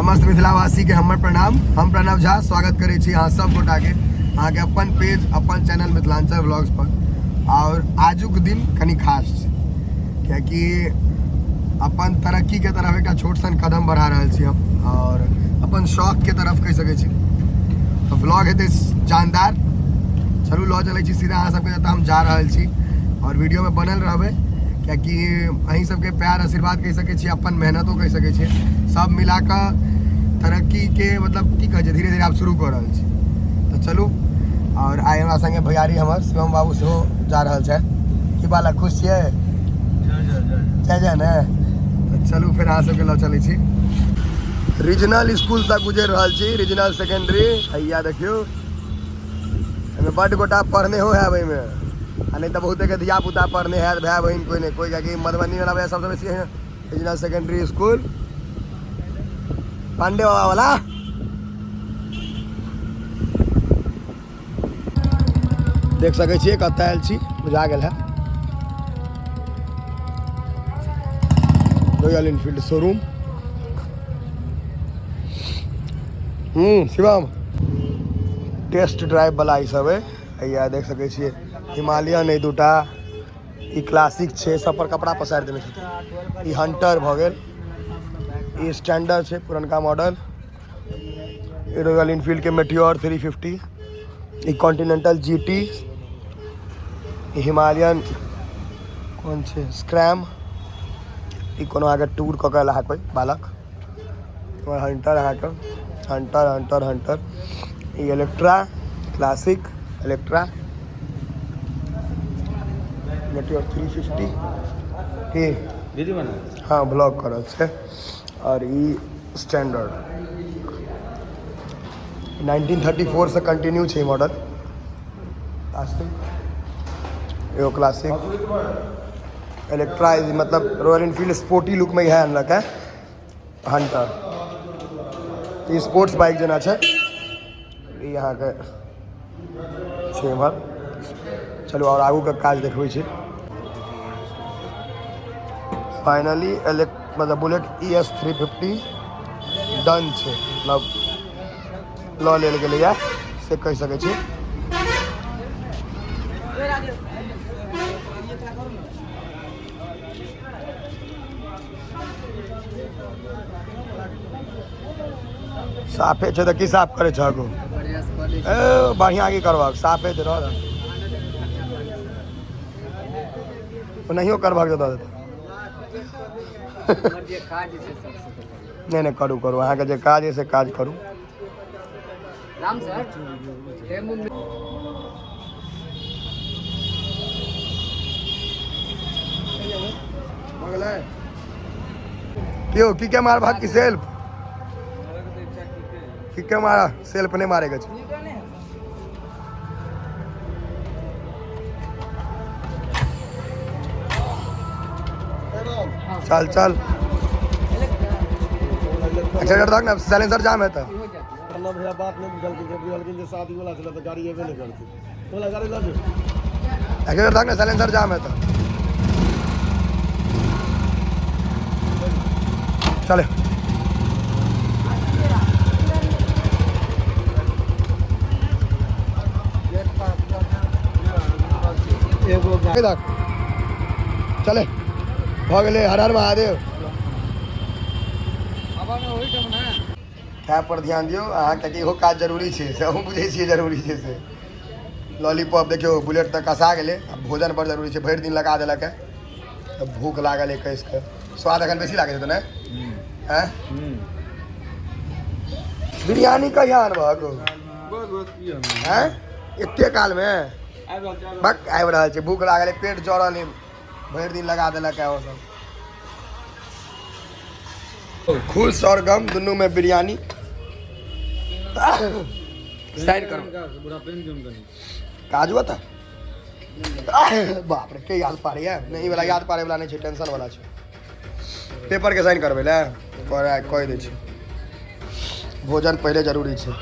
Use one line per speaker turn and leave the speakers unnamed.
समस्त मिथिलावासी के हमर प्रणाम। हम प्रणव झा स्वागत करै छी अहाँ सब गोटा के अहाँके अपन पेज अपन चैनल मिथिलांचल व्लॉग्स पर। और आजुक दिन कनि खास छै, कियाकि अपन तरक्की के तरफ एकटा छोट सन कदम बढ़ा रहल छी हम और अपन शौक के तरफ कहि सकै छी। तऽ व्लॉग हेतै जानदार। चलू लऽ चलै छी सीधा अहाँ सबके जतऽ हम जा रहल छी और वीडियो में बनल रहबै, कियाकि अहीं सबके प्यार आशीर्वाद कहि सकै छी, अपन मेहनतो कहि सकै छी, सब मिला कऽ तरक्की के मतलब की कहै छै धीरे धीरे आब शुरू कऽ रहल छी। तऽ चलू, और आइ हमरा संगे भैयारी हमर शिवम बाबू सेहो जा रहल छथि। की बालक खुश छियै? जय जय ने। तऽ चलू फेर अहाँ सबके लऽ चलै छी। रीजनल स्कूल से गुजरि रहल छी, रीजनल सेकेंडरी। हैया देखियौ, एहिमे बड्ड गोटा पढ़ने हो हैब एहिमे, आ नहि तऽ बहुते के धिया पुता पढ़ने हैत, भाय बहिन कोइ नहि कोइ, कियाकि मधुबनी वाला भैया सबसँ बेसी रीजनल सेकेंडरी स्कूल पांडे बाबा वाला। देख सकै छियै कतऽ आयल छी, बुझा गेल है Royal Enfield showroom. Shivam test drive वाला ई सब है। हैया देख सकै छियै हिमालयन है दूटा, ई क्लासिक छै, सब पर कपड़ा पसारि देने छथिन। ई हंटर भऽ गेल, ई स्टैंडर्ड छै पुरनका मॉडल, ई रॉयल इनफील्ड के मेटियोर 350, ई कॉन्टिनेंटल जीटी, ई हिमालयन कोन छै स्क्रैम, ई कोनो अहाँके टूर कऽ के एला है कोइ बालक। हंटर अहाँके हंटर हंटर हंटर, ई Electra classic Electra Meteor 350 की
वीडियो बना।
हाँ ब्लॉग कर रहल छै। और ई स्टैंडर्ड 1934 से कंटिन्यू छै मॉडल क्लासिक, एगो क्लासिक इलेक्ट्रा, मतलब रॉयल इनफील्ड स्पोर्टी लुक में इएह अनलक है हंटर। ई स्पोर्ट्स बाइक जेना छै। ई अहाँके छै एम्हर। चलू और आगूके काज देखबै छी। फाइनली मतलब बुलेट ई एस 350 डन छै, मतलब लऽ लेल गेलैए से कहि सकै छी। साफे छै तऽ की साफ करै छहक? ए बढ़िआँ की करबहक, साफे छै, रह दह। ओनाहियो करबहक तऽ दऽ देतौ। नहि नहि, करू करू, अहाँके जे काज अइ से काज करू।
राम सर
क्यों की के मार भाग की सेल्फ की के मारा? सेल्फ नहीं मारेगा। चल चल, एक्सीलेटर तक ना, साइलेंसर जाम है तो
प्रणव भैया बात नहीं बुझलखिन, जे बुझलखिन जे शादी वाला छलै तऽ गाड़ी एबे नहि करतै, बोला गाड़ी लऽ जो।
एक्सीलेटर तक ना, साइलेंसर जाम है तो चले। चले भऽ गेलै। हर हर महादेव। खाय पर ध्यान दियौ अहाँ, कियाकि इहो काज जरूरी छै, से अहूँ बुझै छियै जरूरी छै से। लॉलीपॉप देखियौ, बुलेट तऽ कसा गेलै, आब भोजन बड़ जरूरी छै। भरि दिन लगा देलक है तऽ भूख लागल है कसि कऽ। स्वाद एखन बेसी लागै छै तऽ नहि? आँय, बिरयानी कहिया अनबहक? आँय, एते कालमे बक आबि रहल छै। भूख लागल है, पेट जरल है, भरि दिन लगा देलक है ओ सब। खुश और गम दुनू में बिरयानी। साइड करो काजू तऽ बाप रे, के याद पाड़ैया? नहि, ई वाला याद पाड़ै वाला नहि छै, टेंशन वाला छै। पेपर के साइन करबै ले कहि दै छी। भोजन पहिले जरूरी छै।